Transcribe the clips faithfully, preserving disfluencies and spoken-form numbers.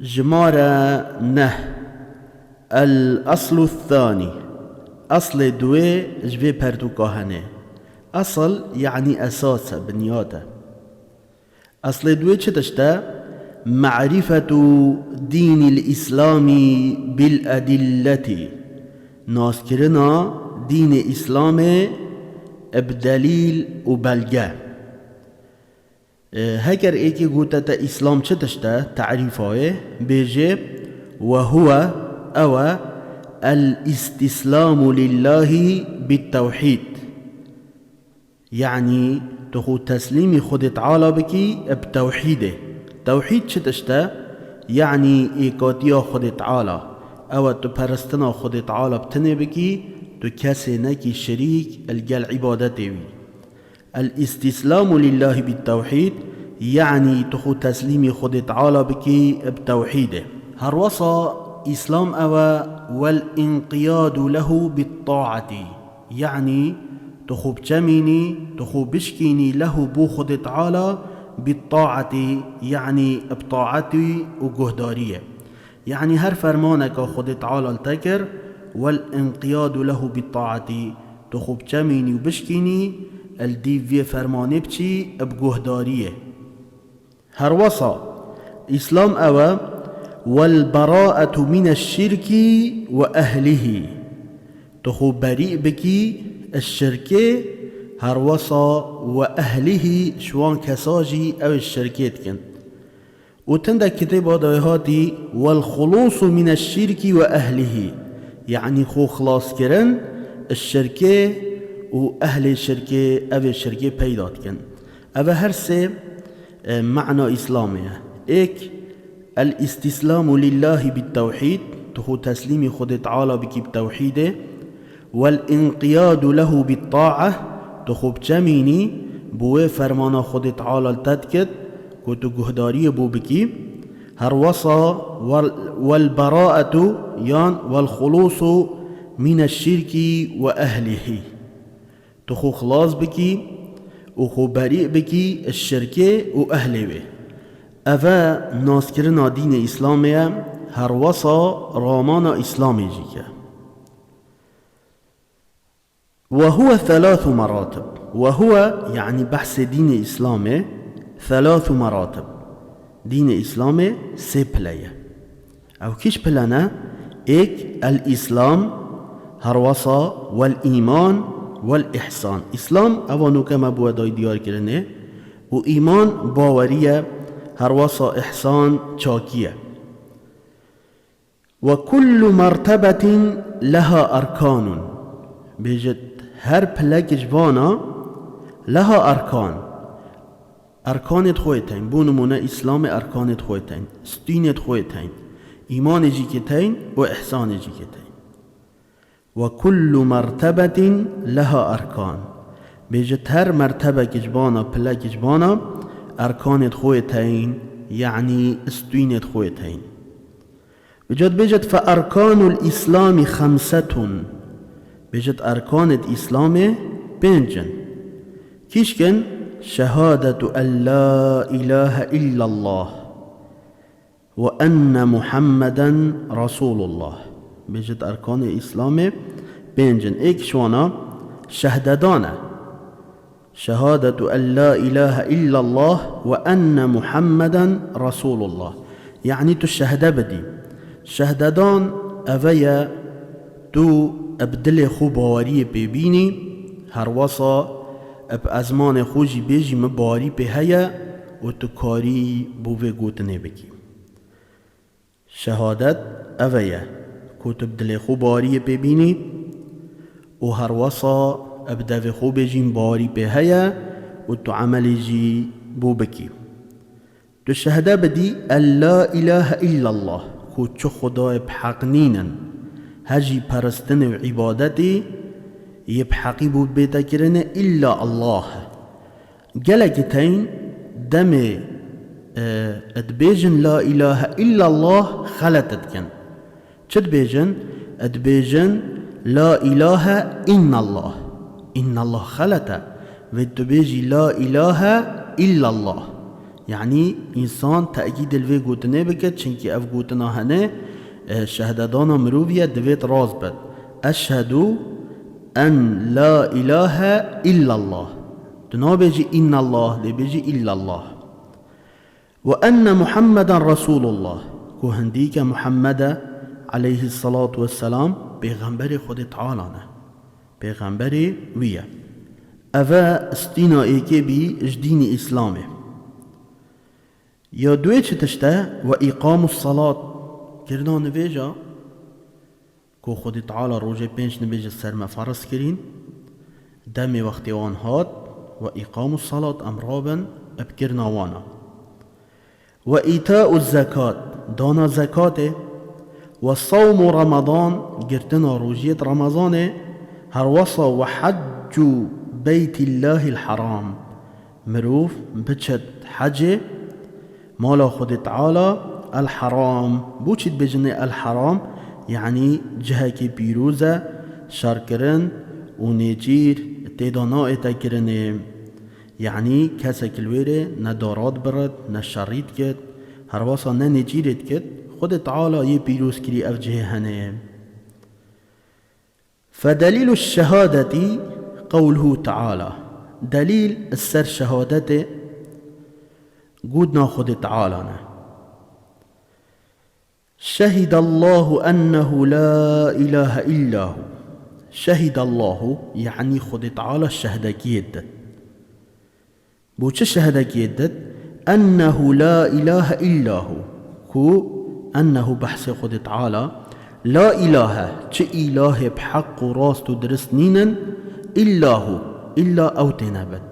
Jimare neh. El-aslu thani. Aslê duwê ji vê pertûka hene. Asl, yanî esas e, binyat e. Aslê duwê çi tişt e? Ma'rifetu dînil îslamî bil edilleti. Naskirina dînê Îslamê bi delîl û belge. E, heger êkê gote te Îslam çi tişt e, tarîfa wê, bêje, "Ve huwe, ew e, el-îstîslamu lillahî bit-tewhîd." Yanî, tu xwe teslîmî Xwedê Teala bikî bi tewhîdê. Tewhîd çi tişt e? Yanî, êkatiya Xwedê Teala. Ew e, tu peristina Xwedê Teala bi tinê bikî, tu kesê nekî şirîk li gel îbadetê wî. El-îstîslamu lillahî bit-tewhîd, yanî tu xwe teslîmî Xwedê Teala bikî bi tewhîdê. Herwesa Îslam ew e, wel-înqiyadu lehu bit-taatî, yanî tu xwe biçemînî, tu xwe bişkînî lehu bo Xwedê Teala bit-taatî, yanî bi taetî û guhdariyê. Yanî her fermaneka Xwedê Teala li te kir, wel-înqiyadu lehu bit-taatî, tu xwe biçemînî û bişkînî, li dîv vê fermanê biçî bi guhdariyê. Herwesa Îslam ew e, wel-beraetu mineş-şirkî ve ehlihî. Tu xwe berî bikî ji şirkê, herwesa ve ehlihî, ji wan kesa jî ew ê şirkê dikin. Û tinde kitêba de hatî, "Wel-xulûsu mineş-şirkî ve ehlihî", yanî xwe xilaskirin ji şirkê û ehlê şirkê, ev ê şirkê peyda dikin. Ev e her sê, e, mana Îslamê ye. Êk, el-îstîslamu lillahî bit-tewhîd, tu xwe teslîmî Xwedê Teala bikî bi tewhîdê. Wel-înqiyadu lehu bit-tae, tu xwe biçemînî, bi wê fermana Xwedê Teala li te dikit, ku tu guhdariyê bo bikî. Herwesa wel-, wel-beraetu yan wel-xulûsu mineş-şirkî ve ehlihî. Tu xwe xilas bikî û xwe berî bikî ji şirkê û ehlê wê. Ev e naskirina dînê Îslamê ye, herwesa ramana Îslamê jî ye. Ve huve thelâthu meratib. Ve huve, yanî behsê dînê Îslamê, thelâthu meratib. Dînê Îslamê sê pile ye. Ew kîj pile ne? Êk, el-Îslam, herwesa wel-îman, wel-îhsan. Îslam, eva nûke me bi we dayî diyarkirinê, û îman bawerî ye, herwesa îhsan çakî ye. Ve kullu mertebetin leha erkanun. Bêjit, her pilek ji vana leha erkan. Erkanê xwe tên. Bo nimûne Îslamê erkanê xwe tên. Stûnê xwe tên. Îmanê jî kê tên û îhsanê jî kê tên. Ve kullu mertebetin leha erkan. Bêjit, her mertebek ji vana, pilek ji vana erkanê xwe tên, yanî stûnê xwe tên. Bi ca dibêjit, "Fe erkanul Îslamî xemsetun." Bêjit, erkanê Îslamê pênc in. Kîşk in? Şehadetu en la îlahe illallah ve enne Muhammeden Resulullah. Bêjit, erkanê Îslamê pênc in. Êk ji wana şehdedan e. Şehadetu en la îlahe illallah ve enne Muhammeden Resulullah. Yanî tu şehde bidî. Şehdedan eve ye, tu bi dilê xwe baweriyê pê bînî, herwesa bi ezmanê xwe jî bêjî min bawerî pê heye û tu karî bo vê gotinê bikî. Şehadet eve ye, ku tu bi dilê xwe baweriyê pê bînî û herwesa bi devê xwe bêjî min bawerî pê heye û tu emelê jî bo bikî. Tu şehde bidî en la îlahe illallah, ku çi xwedayê bi heq nînin, hejî peristinê û îbadetê yê bi heqî bo bête kirinê îlla Allah e. Gelekî teyn demê, e, dibêjin la îlahe illallah xelet dikin. Çi dibêjin? Dibêjin la îlahe innallah. Innallah xelet e. Vê tu bêjî la îlahe illallah. Yanî însan tekîdê li vê gotinê bike, çimkî ev gotina hene, e, şehededana mirovî ye, divêt rast bit. Eşhedû en la îlahe illallah. Tu nabêjî înnallah, dê bêjî illallah. Ve enne Muhammeden Resulullah. Ku hindîke Muhammed e, aleyhissalatu vesselam, pêxemberê Xwedê Teala ne. Pêxemberê wî ye. Ev e stîna êkê bî ji dînî Îslamê. Ya duê çi tişt e? Ve îqamus salat. Kirina nivêja ku Xwedê Teala rojê pênc nivêj li ser me ferz kirîn, demê wextê wan hat, ve îqamus salat, em rabin bi kirina wan a. Ve îta'u zekat, dana zekatê, ve sawmu Ramadan, girtina rojiyê di Ramazanê, herwesa ve heccu beytillahil haram, mirov biçit hecê mala Xwedê Teala, el haram. Bo çi dibêjinê el haram? Yanî cihekî pîroz e, şerkirin û nêçîr tê de naête kirinê. Yanî kesek li wêrê ne dara dibirit, ne şerî dikit, herwesa ne nêçîrê dikit, Xwedê Teala yê pîroz kirî ev cihê hene. Fedelîlu şehadetî qewluhu Teala. Delîl li ser şehadetê gotina Xwedê Teala ne. Şehidallahu ennehu la ilahe illa hu. Şehidallahu, yanî Xwedê Teala şehdekiyê didit. Bo çi şehdekiyê didit? Ennehu la ilahe illa hu. Ku ennehu behsê Xwedê Teala, la ilahe, çi îlahê bi heq û rast û dirist nînin, illa hu, illa ew têne bit.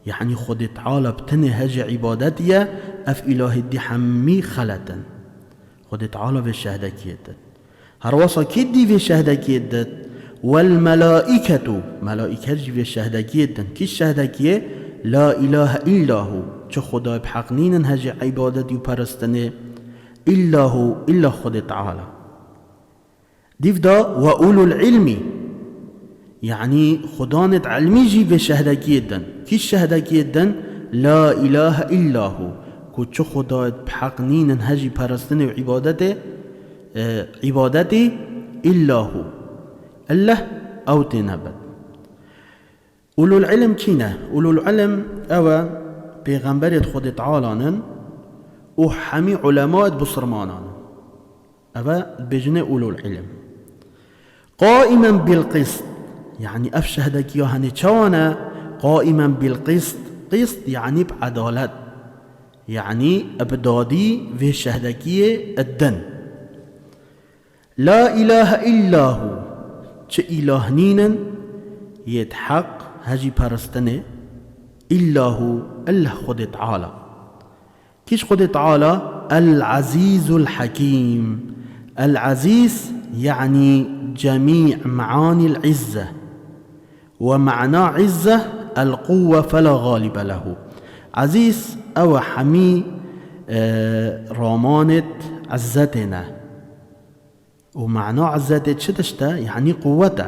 Yanî Xwedê Teala bi tenê hejî îbadetî ye, ev îlahê dî hemî xelet in. Xwedê Teala vê şehdekiyê didit. Herwesa kê dî vê şehdekiyê didit? Wel melaîketu, melaîket jî vê şehdekiyê didin. Kî şehdekiyê? La ilahe illa hu, çi Xwedayê bi heq nînin hejî îbadetî û peristinê, illa hu, illa Xwedê Teala. Dîv de ve ulul ilmi, yanî xudanêt ilmî jî vê şehdekiyê din. Kî şehdekiyê din? La ilahe illa hu, ku çi xudayêt bi heq nînin hejî perestinê û îbadetê, e, îbadetê illa hu, elleh ew têne bit. Ulul ilm kî ne? Ulul ilm ew e pêxemberêt Xwedê Teala nin û hemî ulemayêt busirmanan in. Ev e dibêjinê ulul ilm. Qaimen bil qist. Yanî ev şehdekiya henê çawa ne? Qaimen bil qist. Qist yanî bi edalet. Yanî bi dadî vê şehdekiyê din. La ilahe illa hu, çi îlah nînin yê di heq hejî peristinê, illa hu, illa Xwedê Teala. Kî ji Xwedê Teala? El Ezîzul Hekîm. El Ezîz, yanî cemî meanîl izze. Ve mana izze, el quwwe fela galibe lehu. Ezîz, ew e hemî, e, ramanêt izzetê ne. Û mana izzetê çi tişt e? Yanî quwwet e.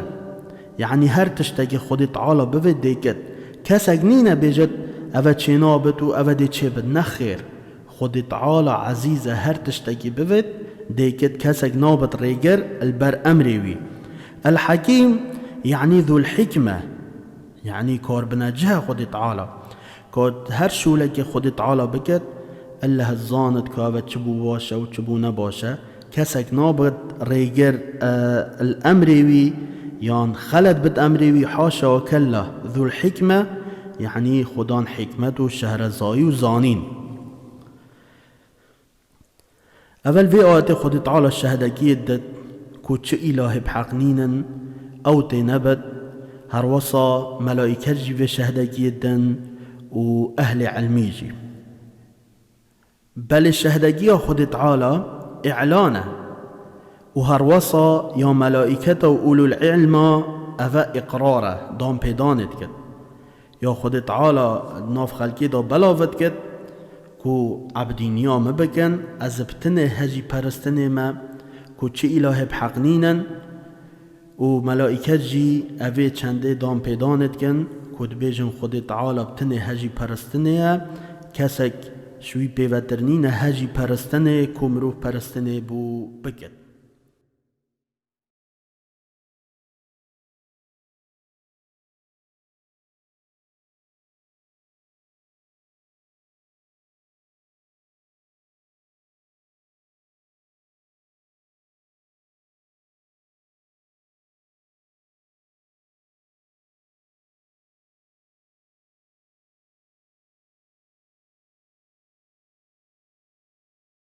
Yanî her tiştekî Xwedê Teala bivêt dêkit. Kesek nîne bêjit, ev e çênabit û ev e dê çêbit. Nexêr. Xwedê Teala ezîz e, her tiştekî bivêt dêkit, kesek nabit rêgir li ber emrê wî. El Hekîm, yanî zul hikme. Yanî karbinecih e Xwedê Teala. Ku her şûlekê Xwedê Teala bikit, elleh zanit ku ev çi bû baş e û çi bû ne baş e. Kesek nabit rêgir, e, li emrê wî, yan xelet bit emrê wî, haşa ve kella. Zul hikme, yanî Xudan hikmet û şehrezayî û zanîn. Evel vê ayetê Xwedê Teala şehdekiyê dit ku çi îlahê bi heq nînin, ew tê nebit, herwesa melaîket jî vê şehdekiyê din û ehlê ilmî jî. Belê şehdekiya Xwedê Teala îlan e û herwesa ya melaîketa û ulul îlma ev e îqrar e, danpêdanê dikit. Ya Xwedê Teala di nav xelkê de belav dikit ku ebdîniya min bikin, ez bi tinê hejî peristinê me, ku çi îlahê bi heq nînin û melaîket jî evê çendê danpêdanê dikin ku dibêjin Xwedê Teala bi tinê hejî peristinê ye, kesek Ji wî pêvetir nîne he jî peristinê ku mirov peristinê bû bikin.